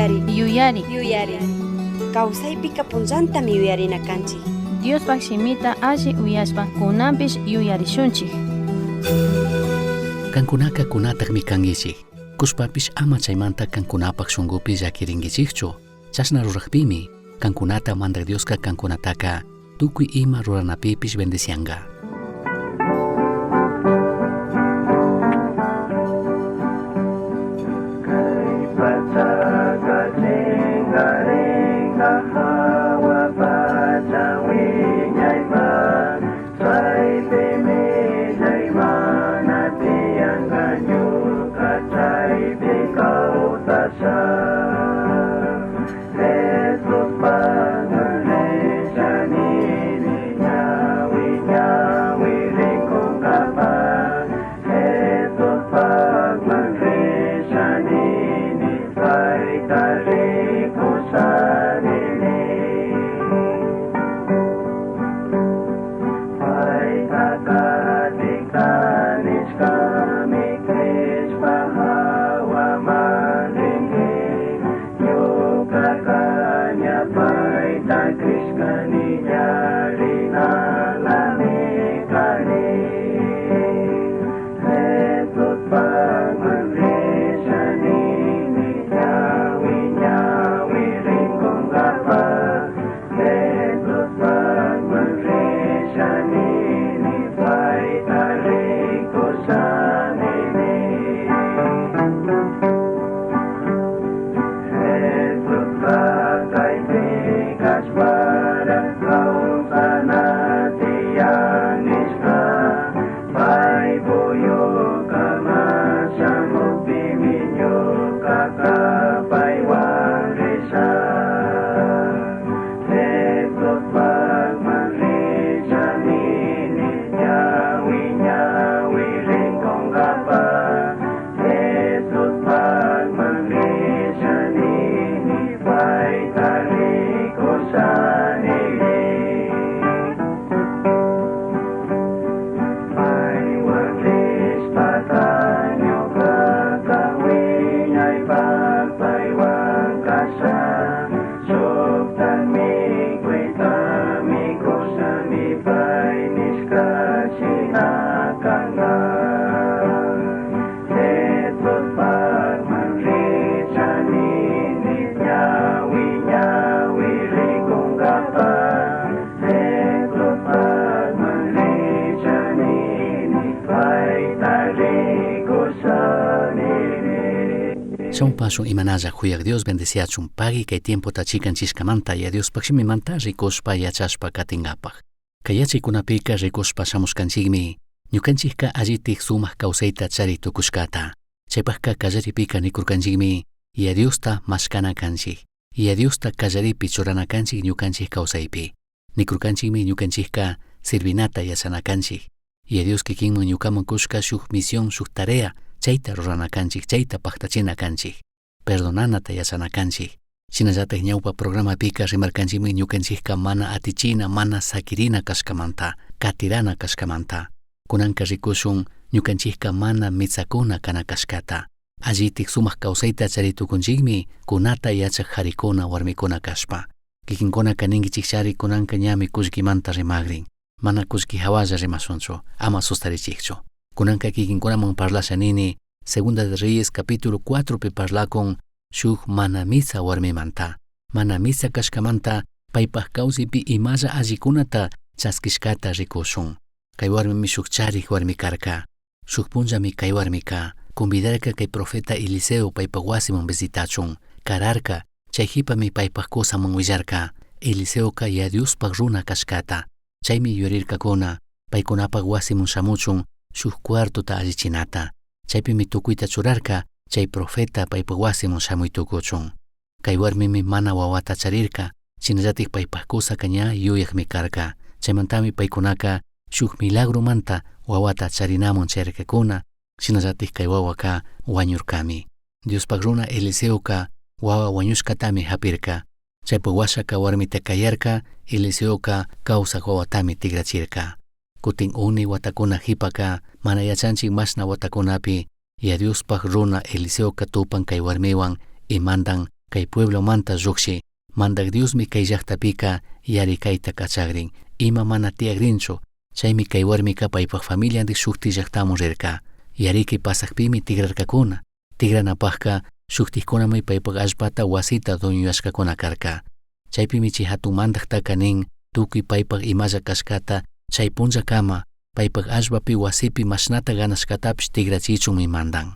Yuyari. Yuyari. Yuyari. Kawsaypika punllantami yuyarina kanchik. Diospaj shimita alli uyashpa kunanpish yuyarishunchik. Cancunaca cunatajmi canguichij. Cushpapish ama chaimanta cancunapaj shungupi llaquiringuichijchu. Chashna rurajpimi, cancunata Mandaj Diosca cancunataca tucui ima ruranapipish bendicianga. Shampashun imanalla huyaq Dios bendeciachun pagui kay tiempota chikanchishkamanta ya Diospaq shimimanta rikushpa yachashpa katingapaq. Kay yachaykunapika rikushpa shamushkanchikmi ñukanchikka allitik sumaq kawsayta chari tukushkata. Chaypaqka kallaripika nikurkanchikmi ya Diosta mashkana kanchik. Ya Diosta kallaripi churana kanchik ñukanchik kawsaypi. Nikurkanchikmi ñukanchikka sirvinata yachana kanchik. Ya Dios kikinman ñukaman kushka shuk misión shuk tarea chayta rurana kanchik, chayta paqtachina kanchik. Perdonanata yachana kanchik. Shinallatak ñawpa programapika rimarkanchikmi ñukanchikka mana atichina, mana sakirina kashkamanta, katirana kashkamanta. Kunanka rikushun ñukanchikka mana mitsakuna kana kashkata. Allitik sumaq kawsayta charitukunchikmi kunata yachak harikuna warmikuna kashpa. Kikinkunaka ninkichikchari kunanka ñami kullkimanta rimagrin. Mana kullki hawalla rimashunchu, ama sustarichikchu. Kunanka kikinkunaman parlasha nini, Segunda de Reyes capítulo 4 pi parlakun shuk mana mitsa warmimanta. Mana mitsa kashkamanta paypaj kawsaypi imalla allikunata chaskishkata rikushun. Kay warmimi shuk charik warmi karka. Shuk punllami kay warmika convidarka kay profeta Eliseo paypaj wasiman visitachun. Kararka, chay hipami paypaj kusaman willarka. Eliseoka ya Diospaj runa kashkata. Chaymi yuyarirkakuna paykunapaj wasiman shamuchun shuk cuartota allichinata. Chaypimi tukuyta churarka chay profeta paypaj wasiman shamuy tukuchun. Kay warmimi mana wawata charirka, shinallatik paypaj kusaka ña yuyakmi karka. Chaymantami paykunaka shuk milagromanta wawata charinamun chayarkakuna, shinallatik kay wawaka wañurkami. Diospaj runa Eliseoka wawa wañushkatami hapirka. Chaypaj washaka warmita kayarka, Eliseoka kawsak wawatami tigrachirka. Kutin uni watakuna hipaka mana yachanchik mashna watakunapi ya Diospaj runa Eliseoka tupan kay warmiwan imandan Cai pueblomanta llujshi, Mandaj Diosmi cai llajtapica yaricaita cachagrin, ima mana tiyagrinchu. Chaimi cai huarmica paipaj familiandij shujti llajtaman rirca. Yaricai pasajpimi tigrarcacuna. Tigranapajca shujtijcunami paipaj allpata huasita dueñoyashcacuna carca. Chaipimi chay jatun mandajtaca nin tucui paipaj imalla cashcata chai punllacama paipaj allpapi huasipi mashnata ganashcatapish tigrachichunmi mandan.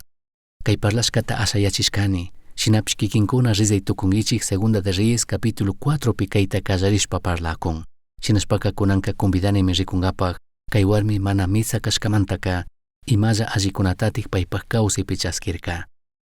Cai parlashcata ashayachishcani, shinapish quiquincuna rizai tucunguichij Segunda de Reyes capítulo 4 pi caita callarishpa parlacun. Shinashpaca cunanca convidanimi ricungapaj cai huarmi mana mitsa cashcamantaca imalla allicunatatik paipaj causaipi chasquirca.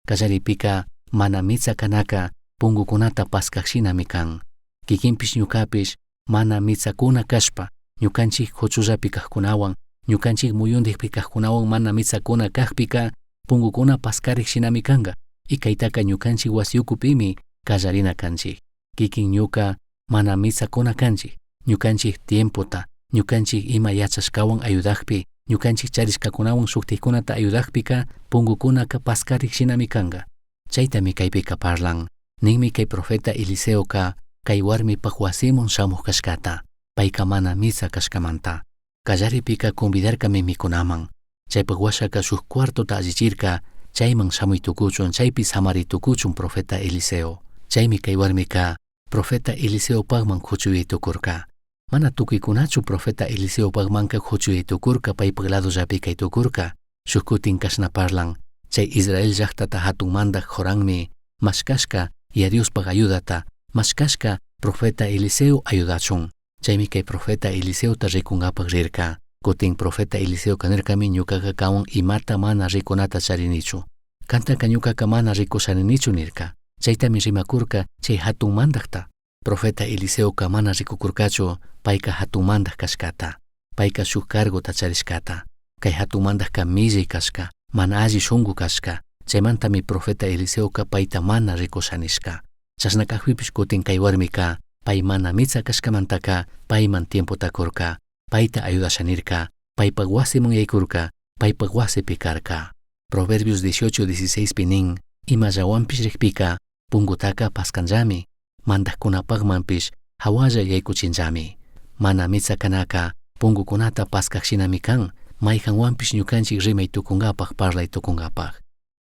Callaripika mana mitsa canaca pungucunata pascaj shinami can. Kikinpish ñucapish mana mitsacuna cashpa ñucanchik huchullapi kajkunawan ñucanchik muyundikpi kajkunawan mana mitsacuna kajpika pungucuna pascarik shinami kanga y kaytaka ñucanchik wasi ukupimi kallarina kanchik. Kikin ñuka mana mitsacuna kanchik, ñucanchik tiempota, ñucanchik ima yachashkawan ayudakpi, ñucanchik charishkakunawan shuktikkunata ayudakpika pungukunaka pascarik shinami kanga. Chaytami kaypika parlan. Ninmi kay profeta Eliseoka kay warmipaj wasimun shamuj kashkata, payka mana mitsa kashkamanta. Kallaripika convidarkami mikunaman. Chaypaj washaka shuk cuartota allichirka, chayman shamuy tukuchun, chaypi samari tukuchun profeta Eliseo. Chaymi kay warmika profeta Eliseopajman huchuyay tukurka. Mana tukuykunachu profeta Eliseopajmanka huchuyay tukurka paypaj ladollapi kay tukurka. Shuk kutin kashna parlan, chay Israel llajtata hatun mandaj Joranmi mashkashka Yaya Diospaj ayudata, mashkashka profeta Eliseo ayudachun. Chaymi kay profeta Eliseota rikunkapaj rirka. Kutin profeta Eliseoka nirkami ñukaka kanwan imata mana rikunata charinichu. Kantaka ñukaka mana rikushaninichu nirka. Chaytami rimakurka chay hatun mandajta. Profeta Eliseoka mana rikukurkachu payka hatun mandaj kashkata. Payka shuk cargota charishkata. Kay hatun mandajka millay kashka, mana alli shunku kashka. Chaymantami profeta Eliseoka payta mana rikushanishka. Chashna kajpipish kutin kay warmika pay mana mitsa kashkamantaka payman tiempota kurka, payta ayudashanirka, paypaj wasiman yaykurka, paypaj wasipi karka. Proverbios 18:16 pi nin, imallawanpish rikpika, pungutaka paskanllami, mandajkunapajmanpish hawalla yaykuchinllami. Mana mitsa kanaka, pungukunata paskaj shinami kan, mayjanwanpish ñukanchik rimay tukunkapaj parlay tukunkapaj.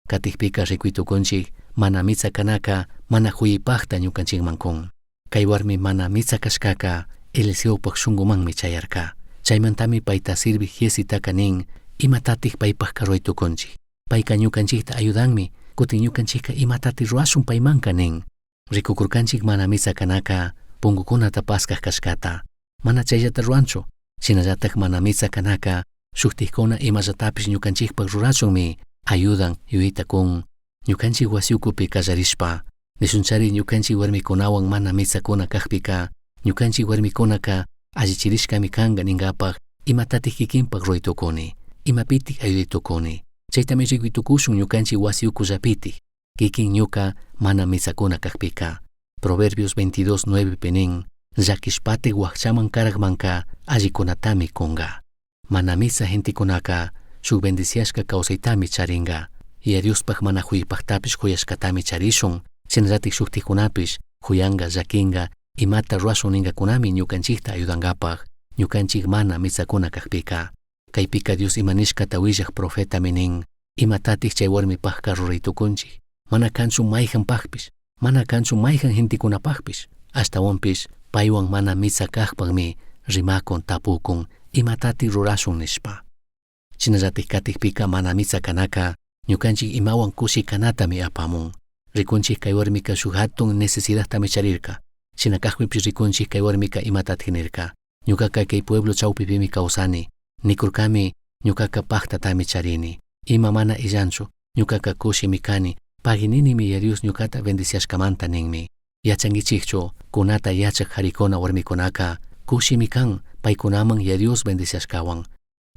Katikpika rikuy tukunchik, mana mitsa kanaka, mana huyipajta ñukanchikman kun. Kay warmi mana mitsa kashkaka, Eliseopaj shunkumanmi chayarka. Chaymantami payta sirvij Giezitaka nin, imatatik paypajka ruray tukunchik. Payka ñukanchikta ayudanmi, kutin ñukanchikka imatatik rurashun paymanka nin. Rikukurkanchik mana mitsa kanaka, pungukunata paskaj kashkata. Mana chayllata ruranchu, shinallatak mana mitsa kanaka, shuktikkuna imallatapish ñukanchikpak rurachunmi ayudan yuyayta kun. Ñukanchik wasi ukupi kallarishpa, nishunchari ñukanchik warmikunawan mana mitsakuna kajpika, ñukanchik warmikunaka allichirishkami kanka ninkapaj imatatik kikinpak ruray tukuni, imapitik ayuday tukuni. Chaytami rikuy tukushun ñukanchik wasi ukullapitik, kikin ñuka mana mitsakuna kajpika. Proverbios 22:9 pi nin, llakishpatik wakchaman karakmanka allikunatami kunka. Mana mitsa gentekunaka shuk bendiciashka kawsaytami charinka. Yaya Diospaj mana huypajtapish huyashkatami charishun, shinallatik shuktikkunapish huyanka, llakinka, imata rurashun ninkakunami ñukanchikta ayudankapaj, ñukanchik mana mitsakuna kajpika. Kaypika Dios ima nishkata willaj profetami nin, imatatik chay warmipajka ruray tukunchik. Mana kanchu mayjanpajpish, mana kanchu mayjan gentekunapajpish, ashtawanpish paywan mana mitsa kajpakmi rimakun tapukun imatatik rurashun nishpa. Shinallatik katikpika mana mitsa kanaka ñukanchik imawan kushi kanatami apamun. Rikunchik kay warmika shuk hatun necesidadtami charirka. Shina kajpipish rikunchik kay warmika imatatik nirka. Ñukaka kay pueblo chawpipimi kawsani. Nikurkami ñukaka paktatami charini. Ima mana illanchu, ñukaka kushimi kani, pagininimi Yaya Dios ñukata bendiciashkamanta ninmi. Yachankichikchu, kunata yachak karikuna warmikunaka kushimi kan paykunaman Yaya Dios bendiciashkawan.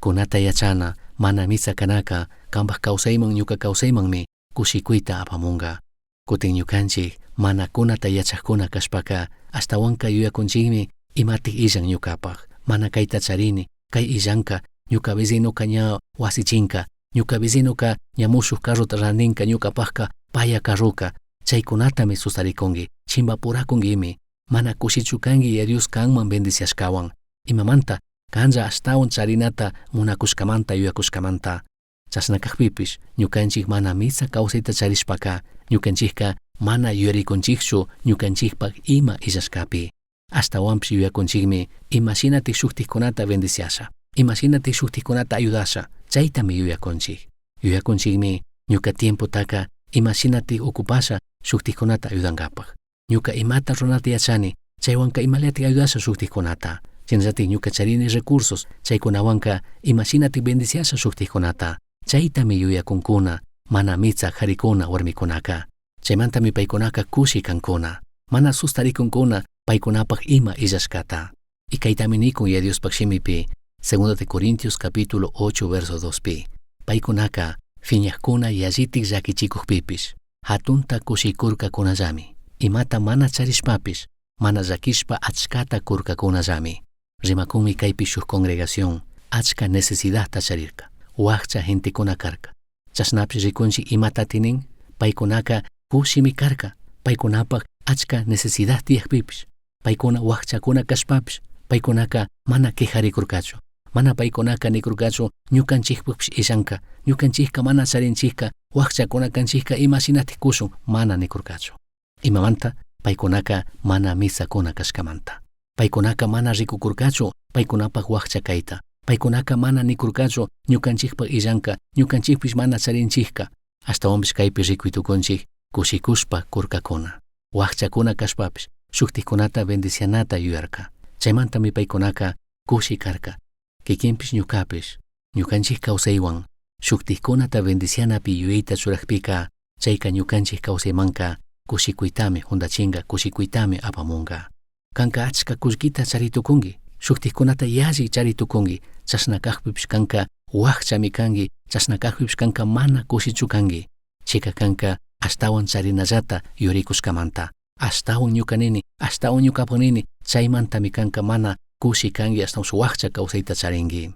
Kunata yachana, mana mitsa kanaka, kanpak kawsayman ñuka kawsaymanmi kushikuyta apamunka. Kutin ñukanchik mana kunata yachakuna kashpaka ashtawanka yuyakunchikmi imatik illan ñukapaj, mana kayta charini, kay illanka, ñuka vecinoka ña wasichinka, ñuka vecinoka ña mushuk carrota rantinka ñukapajka paya carroka. Chaicunatami sustaricungui, chimbapuracunguimi, mana cushichu cangui Yaya Dios canman bendiciashcahuan. Imamanta, canlla ashtahuan charinata munacushcamanta yuyacushcamanta. Chashna cajpipish, ñucanchij mana mitsa causaita charishpaca, ñucanchijca mana yuyaricunchijchu ñucanchijpaj ima illashcapi. Ashtahuanpish yuyacunchijmi imashinataj shujtajcunata bendiciasha, imashinataj shujtajcunata ayudasha, chaitami yuyacunchij. Yuyacunchijmi ñuca tiempotaca imashinataj ocupasha shujtajcunata ayudangapaj. Ñuca imata ruranata yachani, chaihuanca imalataj ayudasha shujtajcunata. Shinallataj ñuca charini recursos, chaicunahuanca imashinataj bendiciasha shujtajcunata. Chaitami yuyacuncuna, mana mitsa jaricuna huarmicunaca. Chaimantami paicunaca cushi cancuna, mana sustaricuncuna paicunapaj ima illashcata. Y caitami nicun Yaya Diospaj shimipi, Segunda de Corintios capítulo 8 verso 2 pi. Paicunaca fiñajcuna yallitaj llaquichicujpipish, jatunta cushicurcacunallami. Imata mana charishpapish, mana llaquishpa achcata curcacunallami. Rimacunmi caipi shuj congregación achca necesidadta charirca, huajcha gentecuna carca. Chashnapish ricunchij imata nin, paicunaca cushimi carca, paicunapaj achca necesidad tiyajpipish, paicuna huajchacuna cashpapish, paicunaca mana quejaricurcachu. Mana paicunaca nicurcachu ñucanchijpipish illanca, ñucanchijca mana charinchijca, huajchacuna canchijca imashinataj cushun, mana nicurcachu. Imamanta, paicunaca mana mitsacuna cashcamanta. Paicunaca mana ricucurcachu paicunapaj huajcha caita. Paicunaca mana nicurcachu ñucanchijpaj illanca, ñucanchijpish mana charinchijca. Ashtahuanpish caipi ricui tucunchij cushicushpa curcacuna. Huajchacuna cashpapish, shujtajcunata bendicianata yuyarca. Chaimantami paicunaca cushi carca. Kikinpish ñucapish, ñucanchij causaihuan, shujtajcunata bendicianapi yuyaita churajpica, chaica ñucanchij causaimanca cushicuitami jundachinga, cushicuitami apamunga. Canca achca cullquita chari tucungui, shujtajcunata yalli chari tucungui, chashna cajpipish canca huajchami cangui, chashna cajpipish canca mana cushichu cangui. Chica canca ashtahuan charinallata yuricushcamanta. Ashtahuan ñuca nini, ashtahuan ñucapaj nini, chaimantami canca mana cushi cangui, ashtahuan huajcha causaita charingui.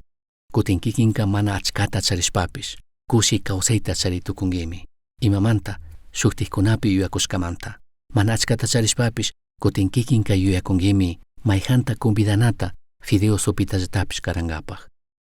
Cutin kikinca mana achcata charishpapish, cushi causaita chari tucunguimi. Imamanta, shujtajcunapi yuyacushcamanta. Mana achcata charishpapish, cutin kikinca yuyacunguimi maijanta convidanata fideo sopitallatapish carangapaj.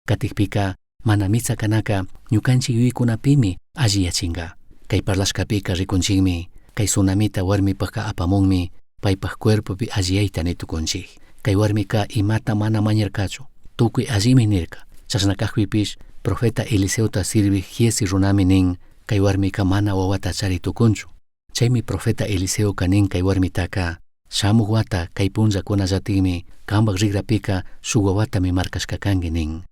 Catijpica, mana mitsa canaca ñucanchij yuyacunapimi alliyachinga. Cai parlashcapica ricunchijmi, cai sunamita huarmipajca apamunmi, paipaj cuerpopi alliyaita ni tucunchij. Cai huarmica imata mana mañarcachu, tucui allimi nirca. Chashna cajpipish, profeta Eliseota sirvij Giezi runami nin, cai huarmica mana huahuata chari tucunchu. Chaimi profeta Eliseoca nin cai huarmitaca, shamuj huata cai punllacunallatajmi cambaj rigrapica shuj huahuatami marcashca cangui nin.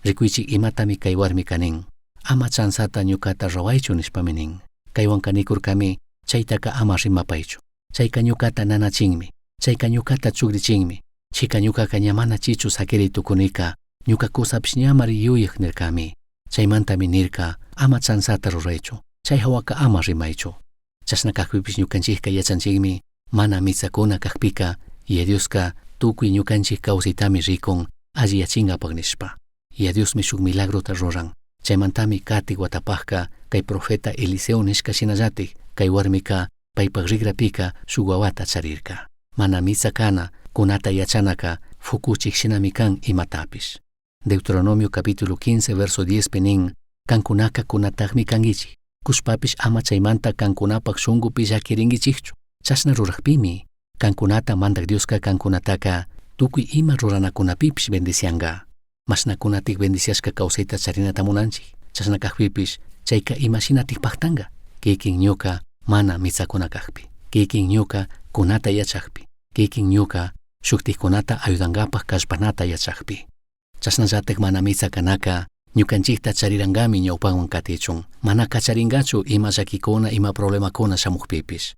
Ricuichij imatami cai huarmica nin. Ama chanzata ñucata ruhuaichu nishpami nin. Caihuanca nicurcami, chaitaca ama rimapaichu. Chaica ñucata nanachinmi, chaica ñucata chugrichinmi. Chica ñucaca ña mana chichu saquiri tucunica, ñuca cusapish ñamari yuyaj nircami. Chaimantami nirca, ama chanzata ruraichu, chai jahuaca ama rimaichu. Chashna cajpipish ñucanchijca yachanchijmi, mana mitsacuna cajpica, Yaya Diosca tucui ñucanchij causaitami ricun alliyachingapaj nishpa. Yaya Diosmi shuj milagrota ruran. Chaimantami cati huatapajca cai profeta Eliseo nishca shinallataj cai huarmica paipaj rigrapica shuj huahuata charirca. Mana mitsa cana, cunata yachanaca fucuchij shinami can imatapish. Deuteronomio capítulo 15 verso 10 pi nin, cancunaca cunatajmi canguichij, cushpapish ama chaimanta cancunapaj shungupi llaquiringuichijchu. Chashna rurajpimi, cancunata Mandaj Diosca cancunataca tucui ima ruranacunapipish bendicianga. Mashnacunataj bendiciashca causaita charinata munanchij. Chashna cajpipish, chaica imashinataj pajtanga? Kikin ñuca mana mitsacuna cajpi, kikin ñuca cunata yachajpi, kikin ñuca shujtajcunata ayudangapaj callpanata yachajpi. Chashnallataj mana mitsa canaca ñucanchijta charirangami ñaupaman catichun, mana cacharingachu ima llaquicuna, ima problemacuna shamujpipish.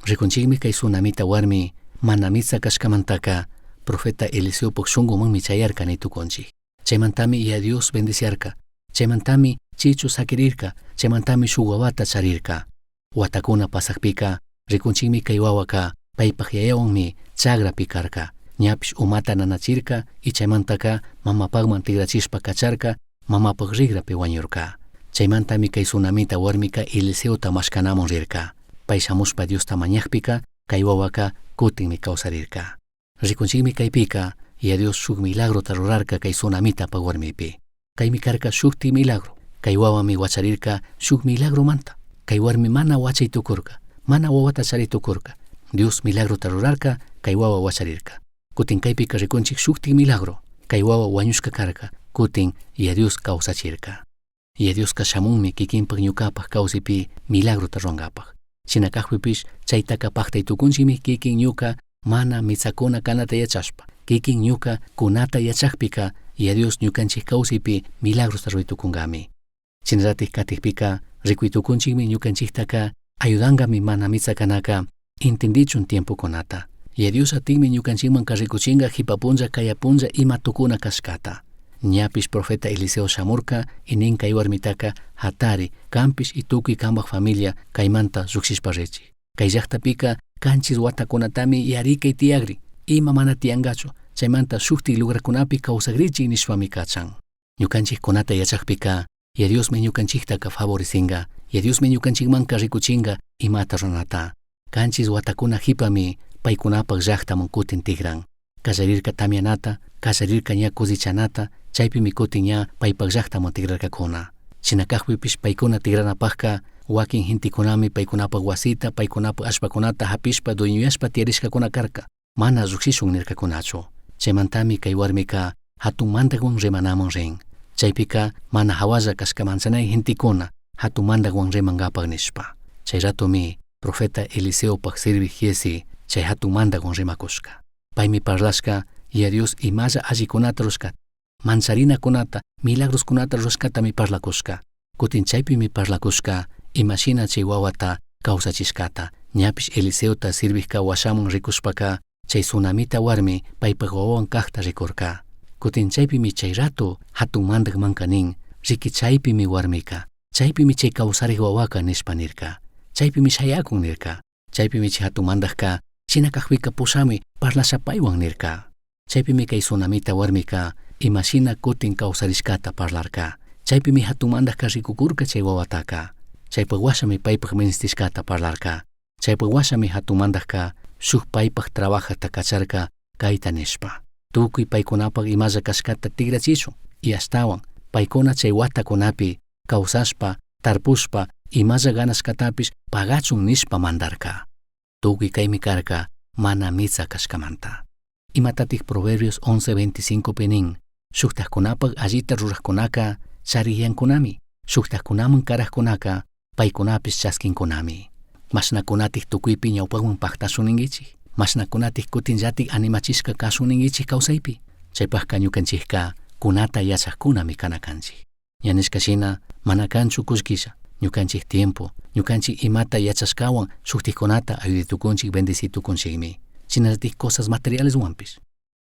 Ricunchijmi cai sunamita huarmi mana mitsa cashcamantaca profeta Eliseopaj shungumanmi chayarca ni tucunchij. Chaimantami Yaya Dios bendiciarca, chaimantami chichu saquirirca, chaimantami shuj huahuata charirca. Huatacuna pasajpica, ricunchijmi cai huahuaca paipaj yayahuanmi chagrapi carca. Ñapish umata nanachirca y chaimantaca mamapajman tigrachishpa cacharca, mamapaj rigrapi huañurca. Chaimantami cai sunamita huarmica Eliseota mashcanamun rirca. Pai shamushpa Diosta mañajpica kay wawaka kutinmi kawsarirka. Rikunchikmi kaypika Yaya Dios shuk milagrota rurarka kay sunamitapak warmipi. Kaymi karka shukti milagro. Kay wawami wacharirka shuk milagromanta. Kay warmi mana wachay tukurka, mana wawata chari tukurka. Dios milagrota rurarka, kay wawa wacharirka. Kutin kaypika rikunchik shukti milagro. Kay wawa wañushka karka, kutin Yaya Dios kawsachirka. Yaya Dioska shamunmi kikinpak ñukapak kawsaypi milagrota rurankapak. Shina kakpipish chaytaka paktay tukunchikmi kikin ñuka mana mitsakuna kanata yachashpa. Kikin ñuka kunata yachakpika Yaya Dios ñukanchik kawsaypi milagrosta ruray tukunkami. Shinallatik katikpika rikuy tukunchikmi ñukanchiktaka ayudankami mana mitsa kanaka entendichun tiempokunata. Yaya Dios atinmi ñukanchikmanka rikuchinka jipa punlla kaya punlla ima tukuna kashkata. Ñapish profeta Eliseo shamurka y nin kay warmitaka hatari, kanpish y tukuy kanpak familia kaymanta llukshishpa richik. Kay llaktapika kanchis watakunatami yarikay tiyakrin, ima mana tiyankachu, chaymanta shuktik lugarkunapi kawsakrichik nishpami kachan. Ñukanchikkunata yachakpika, Yaya Diosmi ñukanchiktaka favorecinga, Yaya Diosmi ñukanchikmanka rikuchinga imata ruranata. Kanchis watakuna jipami paykunapak llaktaman kutin tigran. Kallarirka tamianata, kallarirka ña cosechanata, chaypimi kutin ña paypak llaktaman tigrarkakuna. Shina kakpipish paykuna tigranapakka wakin gentekunami paykunapak wasita, paykunapak allpakunata hapishpa dueñoyashpa tiyarishkakuna karka, mana llukshishun nirkakunachu. Chaymantami kay warmika hatun mandakwan rimanaman rin. Chaypika mana hawalla kashka manchanay gentekuna hatun mandakwan rimankapak nishpa. Chay ratomi profeta Eliseopak sirvik Giezi chay hatun mandakwan rimakushka. Paymi parlashka Yaya Dios imalla allikunata rurashkata, mancharinakunata, milagroskunata rurashkatami parlakushka. Kutin chaypimi parlakushka imashina chay wawata kawsachishkata. Ñapish Eliseota sirvikka washaman rikushpaka chay sunamita warmi paypak wawawan kakta rikurka. Kutin chaypimi chay rato hatun mandakmanka nin, riki chaypimi warmika, chaypimi chay kawsarik wawaka nishpa nirka. Chaypimi shayakun nirka. Chaypimi chay hatun mandakka shina kakpika pushami parlasha paywan nirka. Chaypimi kay sunamita warmika imashina kutin kawsarishkata parlarka. Chaypimi hatun mandakka rikukurka chay wawataka. Chaypak washami paypak ministishkata parlarka. Chaypak washami hatun mandakka shuk paypak trabajata kacharka kayta nishpa. Tukuy paykunapak imalla kashkata tigrachichun y ashtawan paykuna chay watakunapi kawsashpa, tarpushpa, imalla ganashkatapish pagachun nishpa mandarka. Tukuy kaymi karka mana mitsa kashkamanta. Imatatik Proverbios 11:25 pi nin, shuktakkunapak allita rurajkunaka chariyankunami, shuktakkunaman karajkunaka paykunapish chaskinkunami. Mashnakunatik tukuypi ñawpakman paktashun ninkichik, mashnakunatik kutinllatik animachishka kashun ninkichik kawsaypi. Chaypakka ñukanchikka kunata yachakkunami kana kanchik. Ña nishka shina mana kanchu kullkilla, ñukanchik tiempo, ñukanchik imata yachashkawan shuktikkunata ayuditukunchik bendecitukunchikmi. Shinallatik cosas materialeswanpish.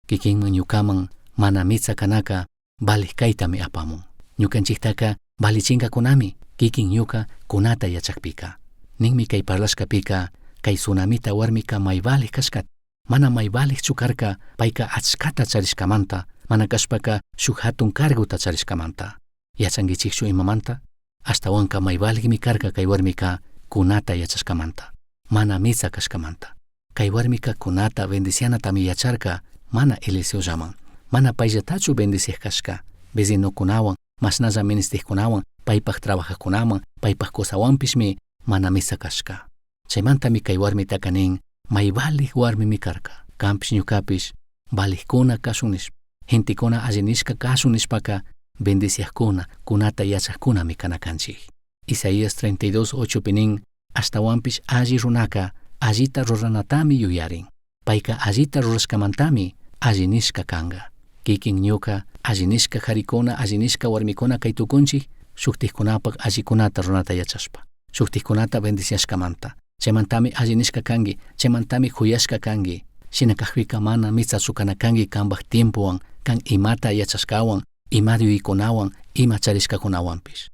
Kikinman ñukaman mana mitsa kanaka valik kaytami apamun. Ñukanchiktaka valichinkakunami kikin ñuka kunata yachakpika. Ninmi kay parlashkapika kay sunamita warmika may valik kashkata. Mana may valikchu karka payka achkata charishkamanta, mana kashpaka shuk hatun cargota charishkamanta. Yachankichikchu imamanta? Ashtawanka may valikmi karka kay warmika kunata yachashkamanta, mana mitsa kashkamanta. Kay warmika kunata bendicianatami yacharka mana Eliseollaman. Mana payllatachu bendiciaj kashka, vecinokunawan, mashnalla ministijkunawan, paypak trabajajkunaman, paypak kusawanpishmi mana mitsa kashka. Chaymantami kay warmitaka nin, may valik warmimi karka. Kanpish ñukapish valikkuna kashun nishpa, gentekuna alli nishka kashun nishpaka bendiciajkuna, kunata yachajkunami kana kanchik. Isaías 32:8 pi nin, ashtawanpish alli runaka allita ruranatami yuyarin. Payka allita rurashkamantami alli nishka kanka. Kikin ñuka alli nishka karikuna, alli nishka warmikuna kay tukunchik, shuktikkunapak allikunata runata yachashpa. Shuktikkunata bendiciashkamanta. Chaymantami alli nishka kanki, chaymantami juyashka kanki. Shina kakpika mana mitsachu kana kanki kanpak tiempowan, kan imata yachashkawan, ima yuyaykunawan, ima charishkakunawanpish.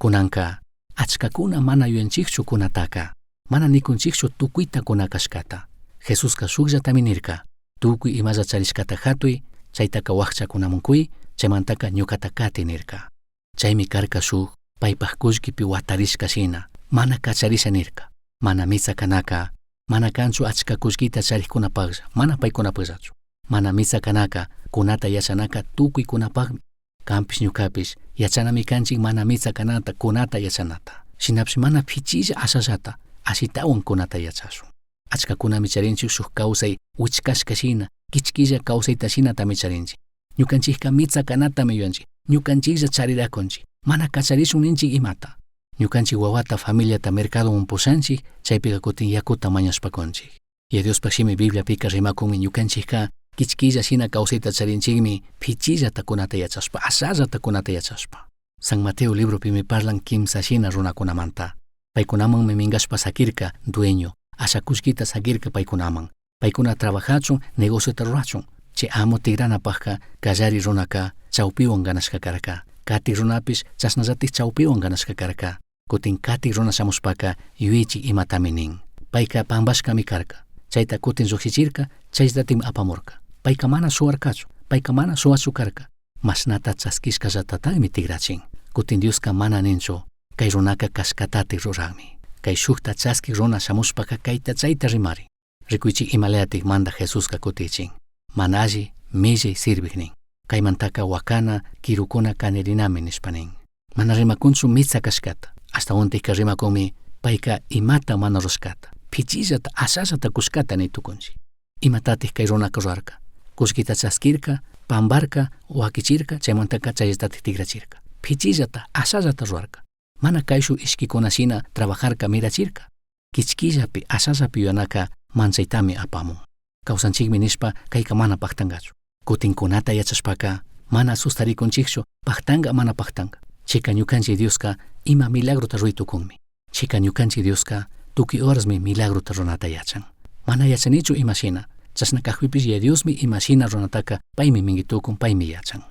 Kunanka, achkakuna mana yuyanchikchu kunataka, mana nikunchikchu tukuyta kuna kashkata. Jesuska shukllatami nirka, tukuy imalla charishkata hatuy, chaytaka wakchakunaman kuy, chaymantaka ñukata kati nirka. Chaymi karka shuk paypak kullkipi watarishka shina, mana kacharisha nirka. Mana mitsa kanaka mana kanchu achka kullkita charikkunapaklla, mana paykunapakllachu. Mana mitsa kanaka kunata yachanaka tukuykunapakmi. Kanpish ñukapish yachanami kanchik mana mitsa kanata kunata yachanata. Shinapish mana pichilla ashallata ashitawan kunata yachashun. Achkakunami charinchik shuk kawsay wichkashka shina, kichkilla kawsayta shinatami charinchik. Ñukanchikka mitsa kanatami yuyanchik, ñukanchiklla charirakunchik, mana kacharishun ninchik imata. Ñukanchik wawata familiata mercadoman pushanchik, chaypika kutin yakuta mañashpa kunchik. Yaya Diospak shimi Bibliapika rimakunmi ñukanchikka kichkilla shina kawsayta charinchikmi pichillata kunata yachashpa, ashallata kunata yachashpa. San Mateo libropimi parlan kimsa shina runakunamanta. Paykunamanmi minkashpa sakirka dueño, asha kullkita sakirka paykunaman. Paykuna trabajachun, negociota rurachun. Chay amo tigranapakka kallari runaka chawpiwan ganashka karka. Katik runapish chashnallatik chawpiwan ganashka karka. Kutin katik runa shamushpaka yuyaychik imatami nin. Payka pampashkami karka. Chayta kutin llukshichirka, chayllatatimi apamurka. Payka mana shuwarkachu, payka mana shuwachu karka. Mashnata chaskishkallatatami tigrachin. Kutin Dioska mana ninchu, kay runaka kashkatatik ruranmi. Kay shukta chaskik runa shamushpaka kayta chayta rimari. Rikuychik imalayatik mandak Jesuska kutichin. Mana alli, millay sirvik nin. Kaymantaka wakana, kirukuna kanirinami nishpa nin. Mana rimakunchu mitsa kashkata. Ashtawantikka rimakunmi payka imata mana rurashkata, pichillata, ashallata kushkata ni tukunchik. Imatatik kay runaka rurarka? Kullkita chaskirka, pambarka, wakichirka, chaymantaka chayllatatik tigrachirka. Pichillata, ashallata rurarka. Mana kayshu ishkikuna shina trabajarka mirachirka. Kichkillapi, ashallapi yuyanaka manchaytami apamun. Kawsanchikmi nishpa kayka mana paktankachu. Kutin kunata yachashpaka mana sustarikunchikchu paktanka mana paktanka. Chika ñukanchik Dioska ima milagrota ruray tukunmi. Chika ñukanchik Dioska tukuy horasmi milagrota ruranata yachan. Mana yachanichu ima shina, chashna kakpipish Yaya Diosmi ima shina ruranataka paymi minki tukun, paymi yachan.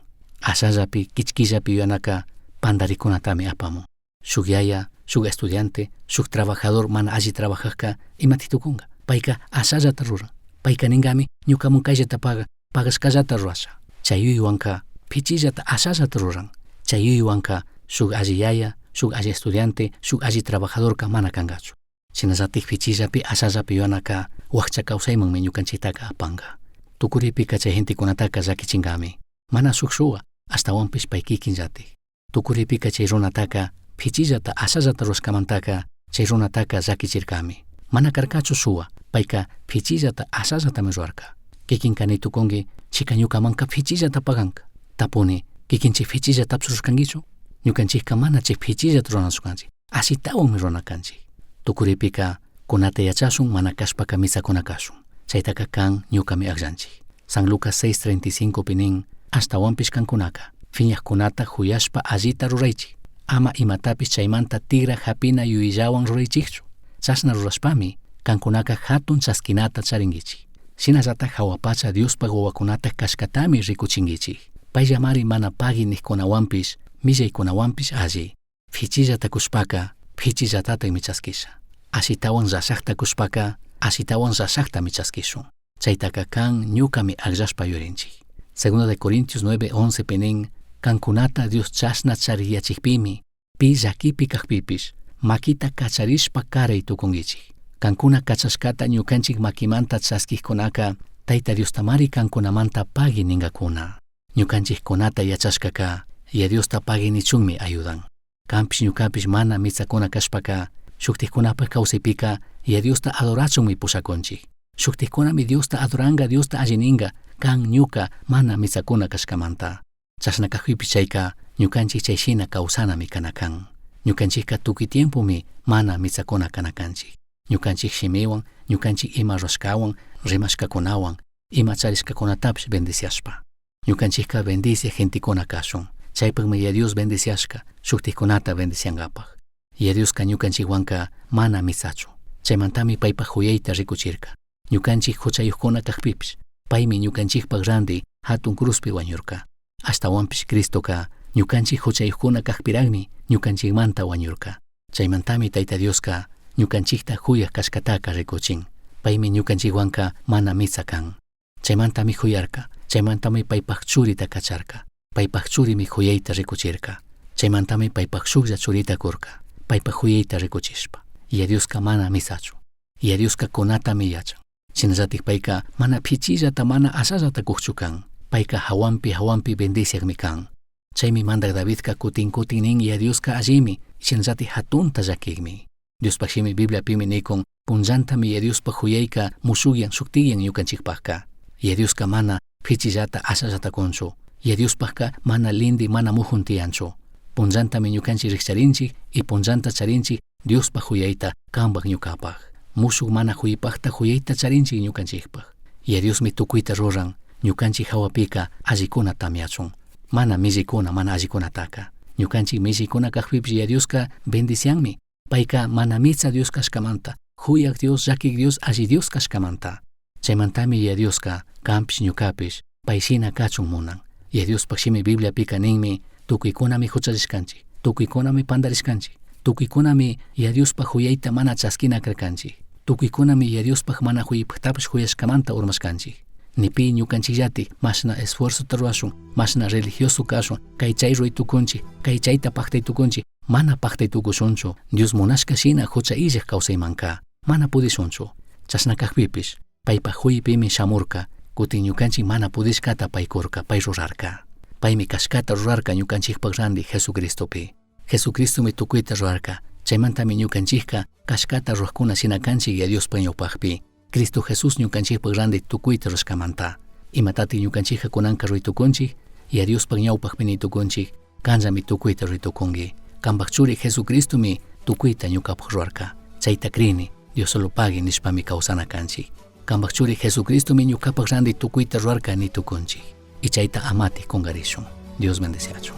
Ashallapi, kichkillapi yuyanaka pantarikunatami apamun. Shuk yaya, shuk estudiante, shuk trabajador mana alli trabajakka imatik tukunka. Payka ashallata ruran. Payka ninkami ñukamun kayllata paga, pagashkallata rurasha. Chay yuyaywanka pichillata ashallata ruran. Chay yuyaywanka shuk alli yaya, shuk alli estudiante, shuk alli trabajadorka mana kankachu. Shinallatik pichillapi ashallapi yuyanaka wakcha kawsaymanmi ñukanchiktaka apanka. Tukuripika chay gentekunataka llakichinkami. Mana shuk shuwa, ashtawanpish pay kikinllatik. Tukuripika chay runataka pichillata ashallata rurashkamantaka chay runataka llakichirkami. Mana karkachu shuwa, payka pichillata ashallatami rurarka. Kikinka ni tukunki, chika ñukamanka pichillata paganka. Tapuni, kikinchik pichillatapish rurashkankichu? Ñukanchikka mana chay pichillata ruranachu kanchik, ashitawanmi rurana kanchik. Tukuripika kunata yachashun, mana kashpaka mitsakuna kashun. Chaytaka kan ñukami akllanchik. San Lucas 6:35 pi nin, ashtawanpish kankunaka, fiñajkunata juyashpa allita ruraychik. Ama imatapish chaymanta tigra japina yuyayllawan ruraychikchu. Chashna rurashpami, kankunaka jatun chaskinata charinkichik. Shinallatak jahua pacha Diospaj wawakunata kashkatami rikuchinkichik. Payllamari mana pagui nijkunawanpish, millaykunawanpish alli. Pichillata kushpaka, pichillatatakmi chaskisha. Ashitawan rashakta kushpaka, ashitawan rashaktami chaskishun. Chaytaka kan ñukami akllashpa yurinchik. Segunda de Corintios 9:11 pi nin, kankunata Dios chashna chariyachikpimi, pi llakipi kakpipish, makita kacharishpa karay tukunkichik. Kankuna kachashkata ñukanchik makimanta chaskikkunaka, Tayta Diostamari kankunamanta pagui ninkakuna. Ñukanchikkunata yachashkaka, Yaya Diosta pagui nichunmi ayudan. Kanpish ñukapish mana mitsakuna kashpaka, shuktikkunapak kawsaypika Yaya Diosta adorachunmi pushakunchik. Shuktikkunami Diosta adoranka, Diosta alli ninka, kan ñuka mana mitsakuna kashkamanta. Chashna kakpipish chayka ñukanchik chay shina kawsanami kana kan. Ñukanchikka tukuy tiempomi mana mitsakuna kana kanchik. Ñukanchik shimiwan, ñukanchik ima rurashkawan, rimashkakunawan, ima charishkakunatapish bendiciashpa. Ñukanchikka bendicia gentekuna kashun. Chaypakmi Yaya Dios bendiciashka, shuktikkunata bendiciankapak. Yaya Dioska ñukanchikwanka mana mitsachu. Chaymantami paypak juyayta rikuchirka. Ñukanchik juchayukkuna kakpipish, paymi ñukanchikpak ranti jatun cruzpi wañurka. Ashtawanpish Cristoka ñukanchik juchayukkuna kakpirakmi ñukanchikmanta wañurka. Chaymantami Tayta Dioska ñukanchikta juyak kashkataka rikuchin. Paymi ñukanchikwanka mana mitsa kan. Chaymantami juyarka, chaymantami paypak churita kacharka. Paypak churimi juyayta rikuchirka. Chaymantami paypak shuklla churita kurka, paypak juyayta rikuchishpa. Yaya Dioska mana misachu. Yaya Dioska kunatami yachan. Shinallatik payka mana pichillata mana ashallata kukchu kan. Payka hawanpi hawanpi bendiciakmi kan. Chaymi mandak Davidka kutin kutin nin Yaya Dioska allimi, shinallatik hatunta llakikmi. Diospaj shimi Bibliapimi nikun punllantami Yaya Diospaj huyayka mushukyan shuktiyan ñukanchikpajka. Yaya Dioska mana pichillata ashallata kunchu. Yaya Diospajka mana lindi mana mujun tiyanchu. Punllantami ñukanchik rikcharinchik y punllanta charinchik Diospaj huyayta kanpaj ñukapaj. Mushuk mana huypajta huyayta charinchik ñukanchikpaj. Yaya Diosmi tukuyta ruran ñukanchik hawapika allikuna tamyachun. Mana millikuna mana allikunataka. Ñukanchik millikuna kajpipish Yaya Dioska bendicianmi. Payka mana mitsa Dios kashkamanta, huyak Dios, llakik Dios, alli Dios kashkamanta. Chaymantami Yaya Dioska kanpish ñukapish pay shina kachun munan. Yaya Diospaj shimi Bibliapika ninmi tukuykunami huchallishkanchik, tukuykunami pandarishkanchik, tukuykunami Yaya Diospaj huyayta mana chaskina karkanchik, tukuykunami Yaya Diospaj mana huypajtapish huyashkamanta urmashkanchik. Ni pi ñukanchikllatik mashna esfuerzota rurashun, mashna religioso kashun, kay chay ruray tukunchik, kay chayta paktay tukunchik, mana paktay tukushunchu, Dios munashka shina hucha illak kawsaymanka, mana pudishunchu. Chashna kajpipish, paypaj huypimi shamurka, kutin ñukanchik mana pudishkata pay kurka, pay rurarka. Paymi kashkata rurarka ñukanchikpaj ranti Jesucristopi. Jesucristomi tukuyta rurarka, chaymantami ñukanchikka kashkata rurajkuna shina kanchik Yaya Diospaj ñawpajpi. Cristo Jesús ñukanchikpaj ranti tukuyta rurashkamanta. Imatati ñukanchikka kunanka ruray tukunchik, Yaya Diospaj ñawpajpi ni tukunchik, kanllami tukuyta ruray tukunki. Kanpaj churi Jesucristomi tukuyta ñukapaj rurarka. Chayta krini, Dios solo pagui nishpami kawsana kanchik. Kanpaj churi Jesucristomi ñukapaj ranti tukuyta rurarka ni tukunchik. Y chayta amati kungarishun. Dios bendeciachun.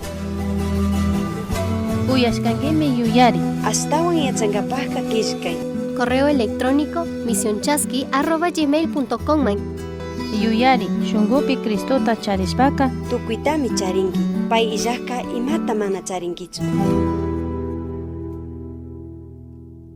Uyashkankimi yuyari. Ashtawan yachankapajka killkay. Correo electrónico misionchasqui@gmail.com man. Yuyari, shunkupi Cristota charishpaka Tukuytami charinki. Pay illajka imata mana charinkichu.